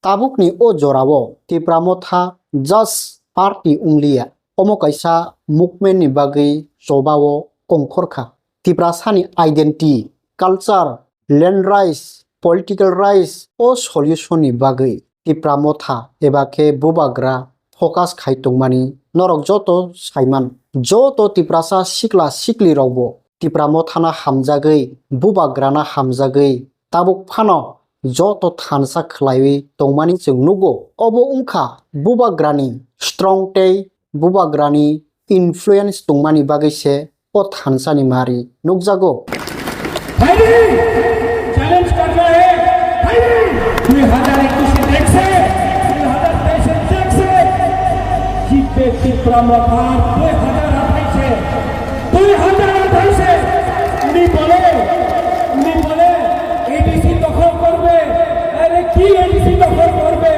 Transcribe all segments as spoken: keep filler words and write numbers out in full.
Tabukni o jorao Tipra Motha just party wngliya, omo kaisa movement ni bagwi chobao kongkhor kha. Tiprasani identity, culture, land rights, political rights o solution ni bagwi Tipra Motha eba khe Bubagra focus khai tongmani norok joto saiman. Joto Tiprasa sikla sikli rokbo Tipra Mothana hamjagwi, Bubagrana hamjagwi tabuk phano joto thansa khlaiwi tongmani chwng nugo. Obo wngkha Bubagrani strong tei Bubagrani influence tongmani bagwi se o thansani mari nukjago. भाई, चैलेंज करना है भाई। দুই হাজার একুশে দেখছে, দুই হাজার তেইশে দেখছে, জিতবে ত্রিপুরা মথার দুই হাজার আঠাইশে। দুই হাজার আঠাইশে উনি বলে, উনি বলে এডিসি দখল করবে। আরে কি এডিসি দখল করবে?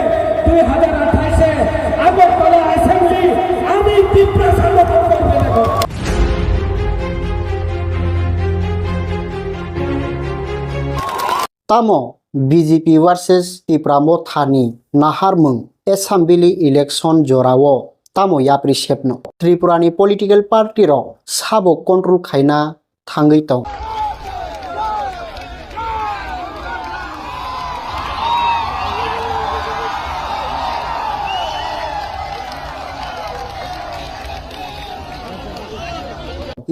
দুই হাজার আঠাইশে আগরতলা অ্যাসেম্বলি আমি তিপ্রাসা দখল করবে। দেখো। Tamo B J P versus Tipra Mothani naharmung assembly election jorao tamo yapri sepno? Tripurani political party rok sabo control khaina thangwi tong.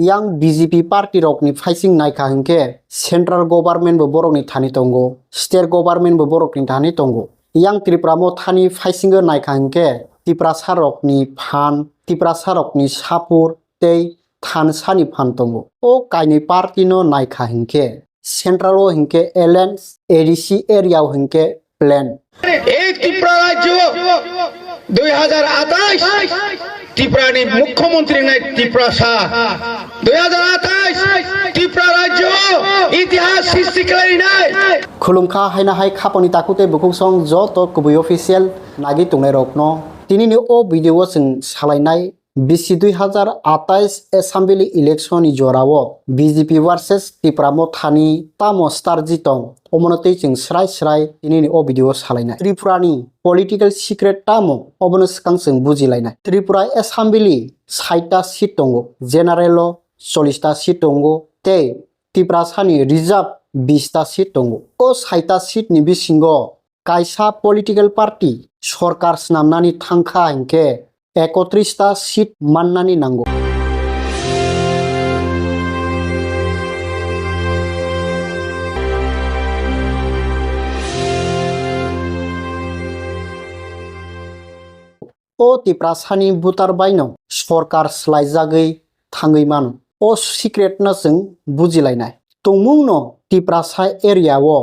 Yang B J P party rokni phaising naikha hinkhe central government bo borokni thani tongo, state government bo borokni thani tongo. Yang Tripura Mothani phaisingo naikha hinkhe Tiprasa rokni phan, Tiprasa rokni sapur tei thansani phan tongo. O kainwi party no naikha hinkhe central o hinkhe alliance, A D C area o hinkhe plan. এই ত্রিপুরা রাজ্য দুই হাজার আঠাইশ ত্রিপুরানি মুখ্যমন্ত্রী নাই ত্রিপ্রাসা। দুই হাজার আঠাইশ ত্রিপুরা রাজ্য ইতিহাস সৃষ্টিকারী নাই। Khulumkha haina hai khaponi takhuk tei bukhuk song joto kubui official nagwi tongnai rokno. Tinini o video o chwng salainai B C dui hazar atais assembly election ni jorao B J P versus Tipra Mothani tamo strategy tong, omono tei chwng srai srai tinini o video o salainai. Tripura ni political secret tamo, obono swkang chwng bujilainai. Tripura assembly saita seat tongo, general o chollish ta seat tongo, tei Tiprasani reserve bish ta seat tongo. O saita seat ni bisingo kaisa political party sorkar swnamnani thangkha hinkhe ekotris ta seat mannani nango. O Tiprasani voter baino sorkar swlaijagwi thangwi mano. O secret no chwng bujilainai. Tongmungno Tiprasa area o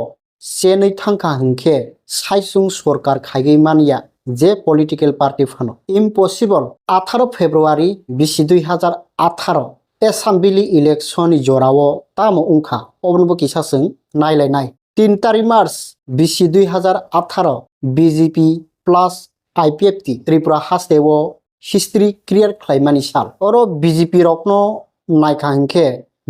chenwi thangkha hinkhe saichung sorkar khaigwi manya je political party phano. Impossible. Atharo February bisi dui hazar atharo assembly election ni jorao tamo wngkha, obonobo kisa chwng nailainai. Tin tari March bisi dui hazar atharo B J P plus I P F T Tripura hasteo history create khlaimani sal. Oro B J P rokno naikha hinkhe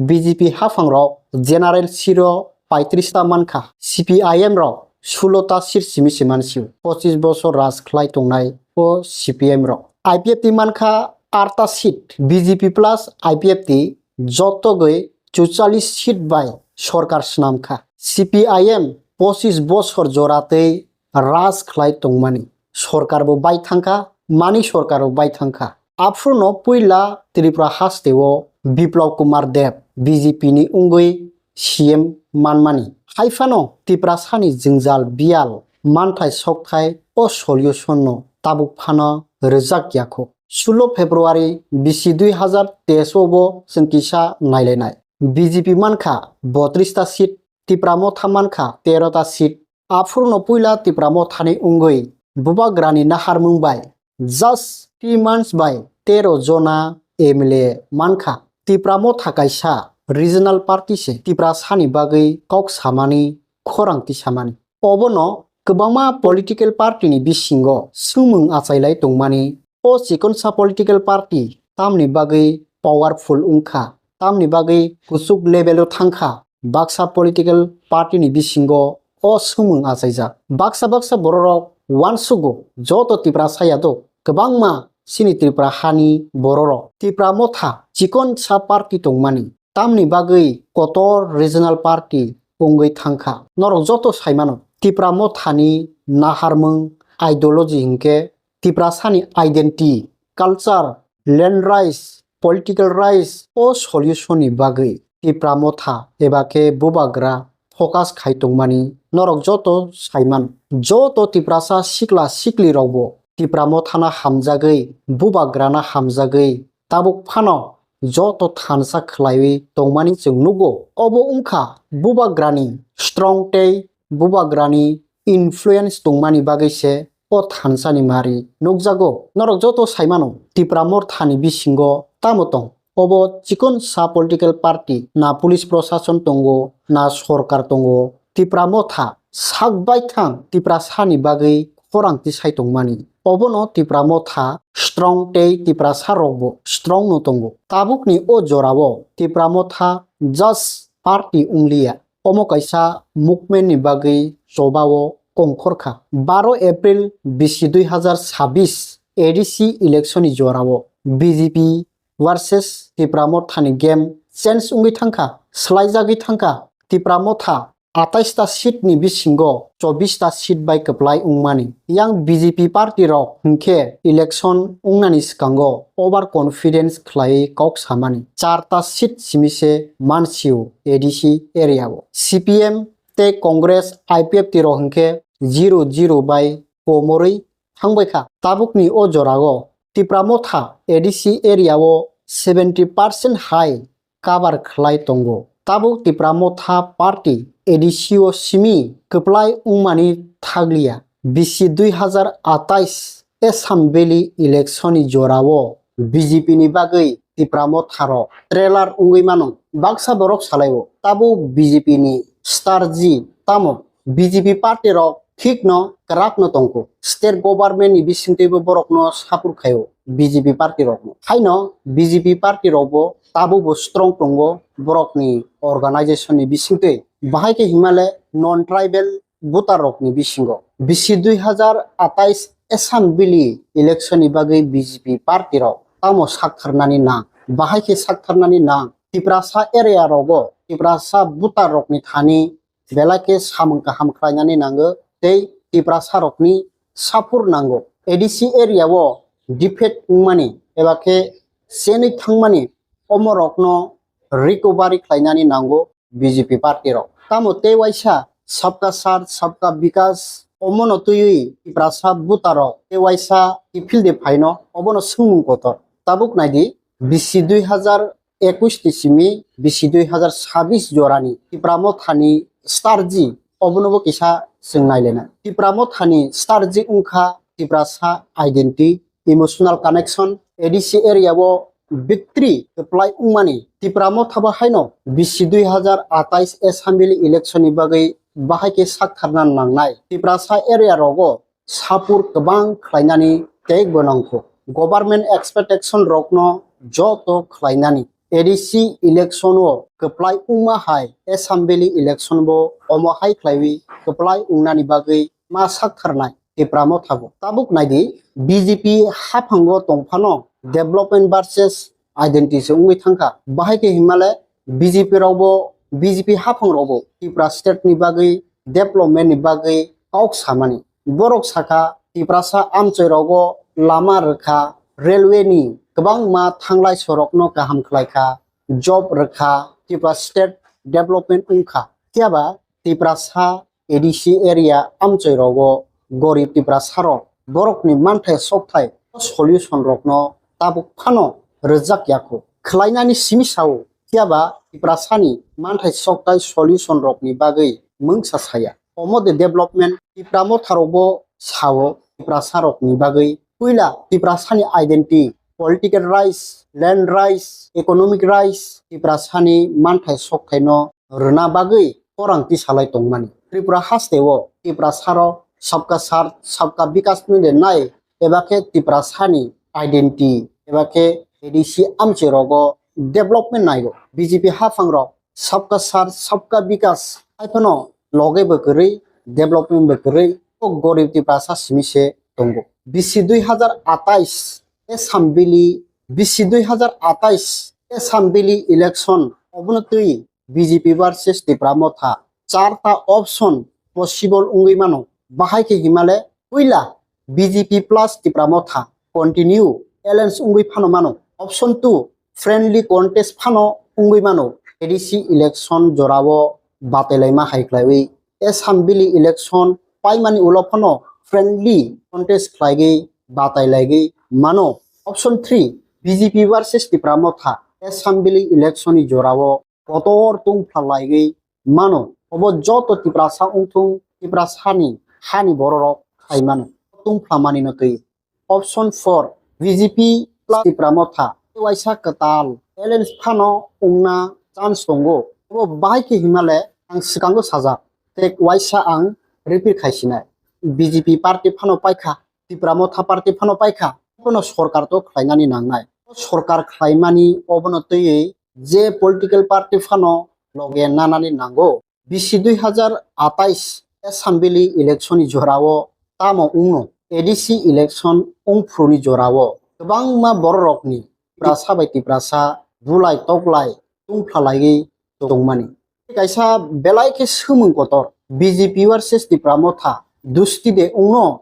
B J P haphangrok general seat o paitris ta mankha, C P I M rok sulo ta seat simi se mansio, pochis bosor raj khlai tongnai o C P M rok. I P F T mankha arta seat, B J P plus I P F T jotogwi chuchallis seat bai sorkar swnamkha. C P I M pochis bosor jora tei raj khlai tongmani. Sorkar bo bai thangkha, mani sorkar bo bai thangkha. Aphuruno puila Tripura hasteo Biplab Kumar Deb B J P ni wngwi C M manmani. Haiphano Tiprasani jwngjal biyal manthai sokthai o solution no tabuk phano rwjak yakho. Sulo February bisi dui hazar teis o bo chwng kisa nailainai. B J P mankha botris ta seat, Tipra Motha mankha tero ta seat. Aphuruno puila Tipra Mothani wngwi Bubagrani naharmung bai just three months bai tero jona M L A mankha. Tipra Motha kaisa regional party se Tiprasani bagwi kok samani, khorang tisamani. Obono kwbangma political party ni bisingo swngmung achailai tongmani. O chikonsa political party tamni bagwi powerful wngkha, tamni bagwi kuchuk level o thangkha, baksa political party ni bisingo o swngmung achaijak. Baksa baksa bororok uansugo joto Tiprasa yadok kwbangma chini Tripura hani bororok. Tipra Motha chikonsa party tongmani, tamni bagwi kotor regional party wngwi thangkha. Norok joto saimano, Tipra Mothani naharmung, ideology hinkhe Tiprasani identity, culture, land rights, political rights o solution ni bagwi Tipra Motha eba khe bubagra focus khai tongmani norok joto saiman. Joto Tiprasa sikla sikli rokbo Tipra Mothana hamjagwi, bubagrana hamjagwi tabuk phano joto thansa khlaiwi tongmani chwng nugo. Obo wngkha bubagrani strong tei bubagrani influence tongmani bagwi se o thansani mari nukjago. Norok joto saimano, Tipra Mothani bisingo tamo tong? Obo chikonsa political party, na police prosason tongo, na sorkar tongo. Tipra Motha sak baithang Tiprasani bagwi khorang tisai tongmani. Obono Tipra Motha strong tei Tiprasa rokbo strong no tongo. Tabukni o jorao Tipra Motha just party wngliya. Omo kaisa movement ni bagwi chobao kongkhor kha. Baro April bisi dui hazar sabis A D C election ni jorao B J P versus Tipra Motha ni game change wngwi thangkha, swlaijagwi thangkha. Tipra Motha atais ta seat ni bisingo chobbish ta seat bai kwplai wngmani. Yang B J P party rok hinkhe election wngnani swkango over confidence khlaiwi kok samani. Char ta seat simi se mansio A D C area o. C P M tei Congress, I P F T rok hinkhe zero zero bai komorwi thangbaikha. Tabukni o jorao Tipra Motha A D C area o seventy percent hai cover khlai tongo. Tabuk Tipra Motha Party A D C o simi kwplai wngmani thagliya. Bisi dui hazar atais Assembly election ni jorao B J P ni bagwi Tipra Motha rok trailer wngwi mano. Baksa borok salaio, tabuk B J P ni strategy tamo? B J P party rok thik no kwrak no tongkho. State government ni bisingtwibo borok no support khaio B J P party rok no. Haino B J P party rok bo tabuk bo strong tongo borok ni organization ni bisingtwi. Bahai khe himale non tribal voter rok ni bisingo. Bisi dui hazar atais Assembly election ni bagwi B J P party rok tamo saktharnani nang? Bahai khe saktharnani nang? Tiprasa area rogo Tiprasa voter rok ni thani belai khe samung kaham khlainani nango tei Tiprasa rokni support nango. A D C area o defeat wngmani eba khe chenwi thangmani omo rokno recovery khlainani nango B J P party rok. Tamo tei waisa Sabka Saath, Sabka Vikas omono twiwi Tiprasa voter rok tei waisa kiphil de phaino obono swngmung kotor. Tabuk naidi, bisi dui hazar ekush ni simi bisi dui hazar sabis jorani Tipra Mothani strategy obonobo kisa chwng nailena. Tipra Mothani strategy wngkha Tiprasa identity, emotional connection. A D C area o victory kwplai wngmani Tipra Motha bo haino bisi dui hazar atais Assembly election ni bagwi bahai khe saktharna nangnai. Tiprasa area rogo support kwbang khlainani tei gwnangkho. Government expectation rokno joto khlainani. A D C election o kwplai wngma hai Assembly election bo omo hai khlaiwi kwplai wngnani bagwi ma saktharnai Tipra Motha bo. Tabuk naidi, B J P haphango tongphano development versus identity se wngwi thangkha. Bahai khe himale B J P rokbo, B J P haphang rokbo Tipra state ni bagwi, development ni bagwi kok samani. Borok sakha, Tiprasa amchoi rogo lama rwkha, railway ni kwbangma thanglai sorokno kaham khlaikha, job rwkha, Tipra state development wngkha. Phiyaba Tiprasa A D C area amchoi rogo gorib Tiprasa rok borokni manthai sokthai solution rokno tabuk phano rwjak yakho. Khlainani simi sao, phiyaba Tiprasani manthai sokthai solution rokni bagwi mungsa saya. Omo de development Tipra Motha rokbo sao Tiprasa rokni bagwi. Puila Tiprasani identity, political rights, land rights, economic rights, Tiprasani manthai sokthai no rwna bagwi khorang tisalai tongmani. Tripura haste o Tiprasa rok Sabka Saath, Sabka Vikas no de nai, eba khe Tiprasani identity, eba khe A D C amchoi rogo development naigo. B J P haphang rok Sabka Saath, Sabka Vikas hai phano loge bo kwrwi, development bo kwrwi, kok gorib Tiprasa simi se tongo. Bisi dui hazar atais Assembly, bisi dui hazar atais Assembly election obono twi B J P versus Tipra Motha charta option possible wngwi mano. Bahai khe himale puila B J P plus Tipra Motha continue alliance wngwi phano mano. Option two friendly contest phano wngwi mano. A D C election jorao batailaima hai khlaiwi Assembly election paimani ulo phano friendly contest khlaigwi batailaigwi mano. Option three B J P versus Tipra Motha Assembly election ni jorao kotor tungphla laigwi mano. Obo joto Tiprasa wngthung, Tiprasani hani bororok khai mano. Tungphla manino twi. Option four B J P plus Tipra Motha tei waisa kwtal alliance phano wngna chance tongo. Obo bahai khe himale ang swkango sajak tei waisa ang repeat khaisinai. B J P party phano paikha, Tipra Motha party phano paikha, bono sorkar to khlainani nangnai. Sorkar khlaimani obono twiwi je political party phano loge nanani nango. Bisi dui hazar atais Assembly election ni jorao tamo wngno A D C election wngphuru ni jorao kwbangma bororokni Tiprasa bai Tiprasa bulai toklai tungphla laiwi tongmani. Kaisa belai khe swmwng kotor B J P versus Tipra Motha dusti de wngno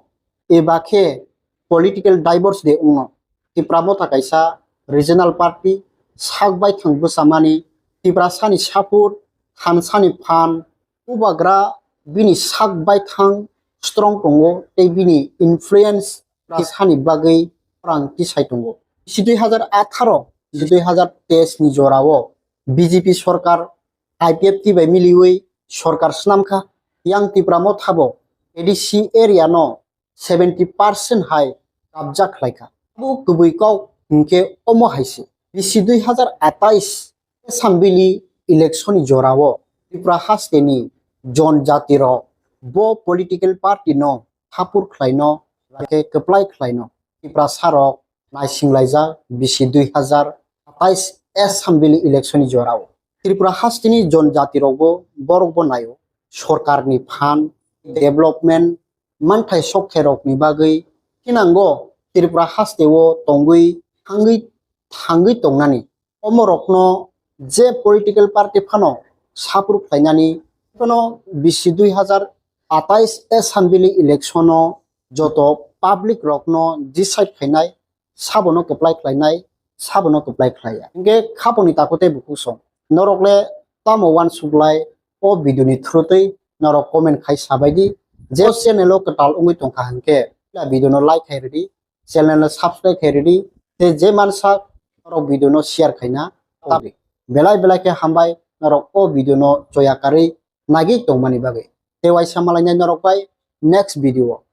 eba khe political divorce de wngno. Tipra Motha kaisa regional party, sak baithang bwchamani, Tiprasani support, thansani phan, bubagra bini sak baithang strong tongo tei bini influence Tiprasani bagwi khorang tisai tongo. Bisi dui hazar atharo, bisi dui hazar teis ni jorao B J P sorkar I P F T bai miliwi sorkar swnamkha. Yang Tipra Motha bo A D C area no seventy percent hai kabja khlaikha. Abo kwbwi kok hwnkhe omo hai se. Bisi dui hazar atais Assembly election ni jorao Tripura hasteni jon jati rok bo political party no hapur khlaino, hakhe kwplai khlaino Tiprasa rok naisinglaijak bisi dui hazar atais Assembly election ni jorao. Tripura hasteni jon jati rok bo borok bo naio, sorkar ni phan, development, manthai sokthai rokni bagwi thinango Tripura hasteo tongwi thangwi, thangwi tongnani. Omorokno je political party phano support khlainani, phano bisi dui hazar atais Assembly election o joto public rokno decide khainai, sabono kwplai khlainai, sabono kwplai khlaiya. Hinkhe khaponi takhuk tei bukhuk song. Norok le tamo uansuk lai, o video ni through twi norok comment khai sabai di. Je channel o kwtal wngwi tongkha hinkhe, la video no like khai rwdi, channel no subscribe khai rwdi, tei je mansa norok video no share khaina tabdi. Belai belai khe hambai norok o video no choya karwi nagwi tongmani bagwi. Tei waisa malainai norok bai next video o.